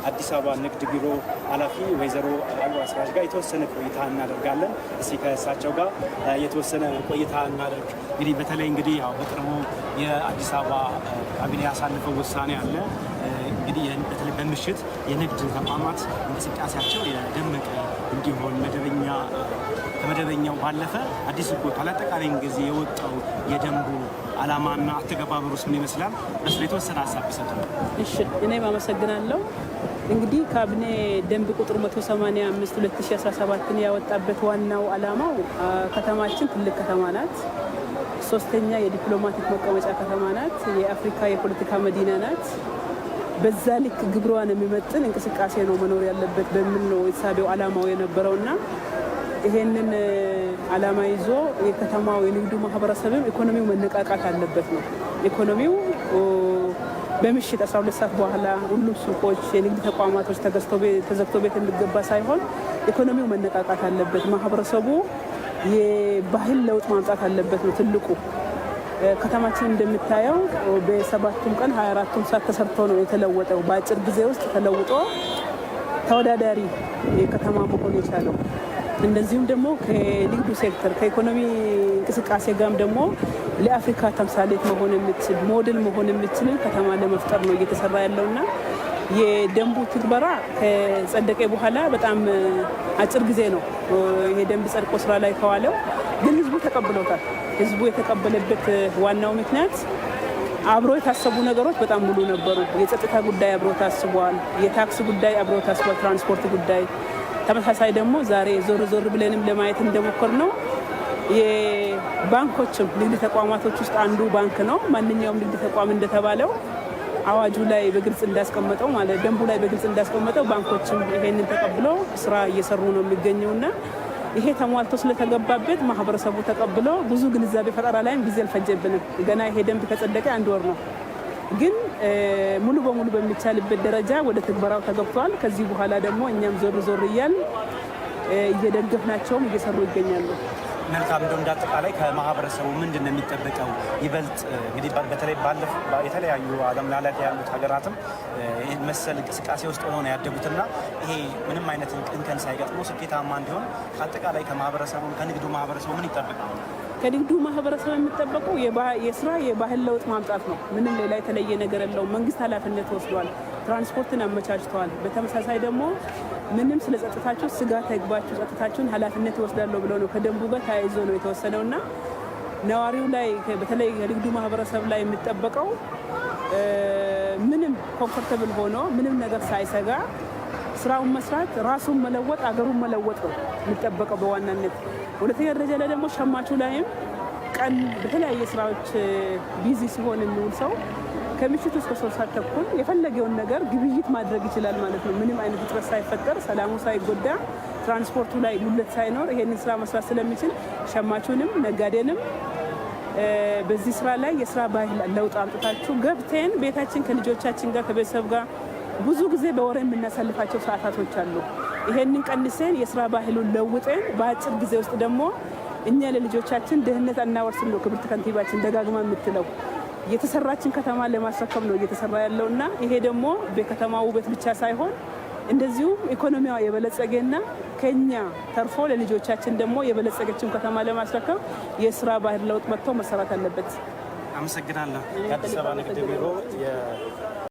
የአዲስ አበባ ንግድ ቢሮ ኃላፊ ወይዘሮ አልዋ ስራጅ ጋር የተወሰነ ቆይታ እናደርጋለን። እስቲ ከእሳቸው ጋር የተወሰነ ቆይታ እናደርግ። እንግዲህ በተለይ እንግዲህ ያው በቅርቡ የአዲስ አበባ ካቢኔ ያሳለፈው ውሳኔ አለ። እንግዲህ በተለይ በምሽት የንግድ ተቋማት እንቅስቃሴያቸው የደመቀ እንዲሆን መደበኛ ከመደበኛው ባለፈ አዲስ ሕግ ወጥቷል። አጠቃላይ ጊዜ የወጣው የደንቡ ዓላማና አተገባበሩስ ምን ይመስላል? በሱ የተወሰነ ሀሳብ ቢሰጡ። እሺ፣ እኔም አመሰግናለሁ። እንግዲህ ካቢኔ ደንብ ቁጥር 185 2017ን ያወጣበት ዋናው ዓላማው ከተማችን ትልቅ ከተማ ናት። ሶስተኛ የዲፕሎማቲክ መቀመጫ ከተማ ናት። የአፍሪካ የፖለቲካ መዲና ናት። በዛ ልክ ግብሯን የሚመጥን እንቅስቃሴ ነው መኖር ያለበት በሚል ነው የሳቢው ዓላማው የነበረውና ይሄንን ዓላማ ይዞ የከተማው የንግዱ ማህበረሰብም ኢኮኖሚው መነቃቃት አለበት ነው። ኢኮኖሚው በምሽት 12 ሰዓት በኋላ ሁሉም ሱቆች፣ የንግድ ተቋማቶች ተዘግቶ ቤት የሚገባ ሳይሆን ኢኮኖሚው መነቃቃት አለበት። ማህበረሰቡ የባህል ለውጥ ማምጣት አለበት ነው ትልቁ። ከተማችን እንደምታየው በሰባቱም ቀን 24ቱም ሰዓት ተሰርቶ ነው የተለወጠው። በአጭር ጊዜ ውስጥ ተለውጦ ተወዳዳሪ የከተማ መሆን የቻለው። እንደዚሁም ደግሞ ከንግዱ ሴክተር ከኢኮኖሚ እንቅስቃሴ ጋርም ደግሞ ለአፍሪካ ተምሳሌት መሆን የምትችል፣ ሞዴል መሆን የምትችልን ከተማ ለመፍጠር ነው እየተሰራ ያለውና የደንቡ ትግበራ ከጸደቀ በኋላ በጣም አጭር ጊዜ ነው ይሄ ደንብ ጸድቆ ስራ ላይ ከዋለው፣ ግን ህዝቡ ተቀብሎታል። ህዝቡ የተቀበለበት ዋናው ምክንያት አብሮ የታሰቡ ነገሮች በጣም ሙሉ ነበሩ። የጸጥታ ጉዳይ አብሮ ታስቧል። የታክስ ጉዳይ አብሮ ታስቧል። ትራንስፖርት ጉዳይ ተመሳሳይ ደግሞ ዛሬ ዞር ዞር ብለንም ለማየት እንደሞከርነው የባንኮችም ንግድ ተቋማቶች ውስጥ አንዱ ባንክ ነው። ማንኛውም ንግድ ተቋም እንደተባለው አዋጁ ላይ በግልጽ እንዳስቀመጠው፣ ማለት ደንቡ ላይ በግልጽ እንዳስቀመጠው፣ ባንኮችም ይሄንን ተቀብሎ ስራ እየሰሩ ነው የሚገኘውና ይሄ ተሟልቶ ስለተገባበት ማህበረሰቡ ተቀብሎ ብዙ ግንዛቤ ፈጠራ ላይም ጊዜ አልፈጀብንም። ገና ይሄ ደንብ ከጸደቀ አንድ ወር ነው፣ ግን ሙሉ በሙሉ በሚቻልበት ደረጃ ወደ ትግበራው ተገብቷል። ከዚህ በኋላ ደግሞ እኛም ዞር ዞር እያልን እየደገፍናቸውም እየሰሩ ይገኛሉ። መልካም። እንደው እንዳጠቃላይ ከማህበረሰቡ ምንድን ነው የሚጠበቀው? ይበልጥ እንግዲህ በተለይ ባለፉ የተለያዩ ዓለም ላይ ያሉት ሀገራትም ይህን መሰል እንቅስቃሴ ውስጥ ሆነው ነው ያደጉትና ይሄ ምንም አይነት እንከን ሳይገጥመው ስኬታማ እንዲሆን ከአጠቃላይ ከማህበረሰቡ፣ ከንግዱ ማህበረሰቡ ምን ይጠበቃል? ከንግዱ ማህበረሰብ የሚጠበቀው የስራ የባህል ለውጥ ማምጣት ነው። ምንም ሌላ የተለየ ነገር የለውም። መንግስት ኃላፊነት ወስዷል። ትራንስፖርትን አመቻችተዋል። በተመሳሳይ ደግሞ ምንም ስለ ጸጥታችሁ ስጋት አይግባችሁ፣ ጸጥታችሁን ኃላፊነት ይወስዳለሁ ብለው ነው ከደንቡ ጋር ተያይዞ ነው የተወሰነው እና ነዋሪው ላይ፣ በተለይ ከንግዱ ማህበረሰብ ላይ የሚጠበቀው ምንም comfortable ሆኖ ምንም ነገር ሳይሰጋ ስራውን መስራት፣ ራሱን መለወጥ፣ አገሩን መለወጥ ነው የሚጠበቀው በዋናነት። ሁለተኛ ደረጃ ላይ ደግሞ ሸማቹ ላይም ቀን በተለያየ ስራዎች busy ሲሆን የሚውል ሰው ከምሽቱ እስከ 3 ሰዓት ተኩል የፈለገውን ነገር ግብይት ማድረግ ይችላል ማለት ነው። ምንም አይነት እጥረት ሳይፈጠር፣ ሰላሙ ሳይጎዳ፣ ትራንስፖርቱ ላይ ጉድለት ሳይኖር ይሄንን ስራ መስራት ስለሚችል ሸማቹንም ነጋዴንም በዚህ ስራ ላይ የስራ ባህል ለውጥ አምጥታችሁ ገብተን ቤታችን ከልጆቻችን ጋር ከቤተሰብ ጋር ብዙ ጊዜ በወሬ የምናሳልፋቸው ሰዓታቶች አሉ። ይሄንን ቀንሰን የስራ ባህሉን ለውጠን በአጭር ጊዜ ውስጥ ደግሞ እኛ ለልጆቻችን ድህነት አናወርስም ነው ክብርት ከንቲባችን ደጋግማ የምትለው። የተሰራችን ከተማ ለማስረከብ ነው እየተሰራ ያለው እና ይሄ ደግሞ በከተማ ውበት ብቻ ሳይሆን እንደዚሁም ኢኮኖሚዋ የበለጸገና ከኛ ተርፎ ለልጆቻችን ደግሞ የበለጸገችን ከተማ ለማስረከብ የስራ ባህል ለውጥ መጥቶ መሰራት አለበት። አመሰግናለሁ። የአዲስ አበባ ንግድ ቢሮ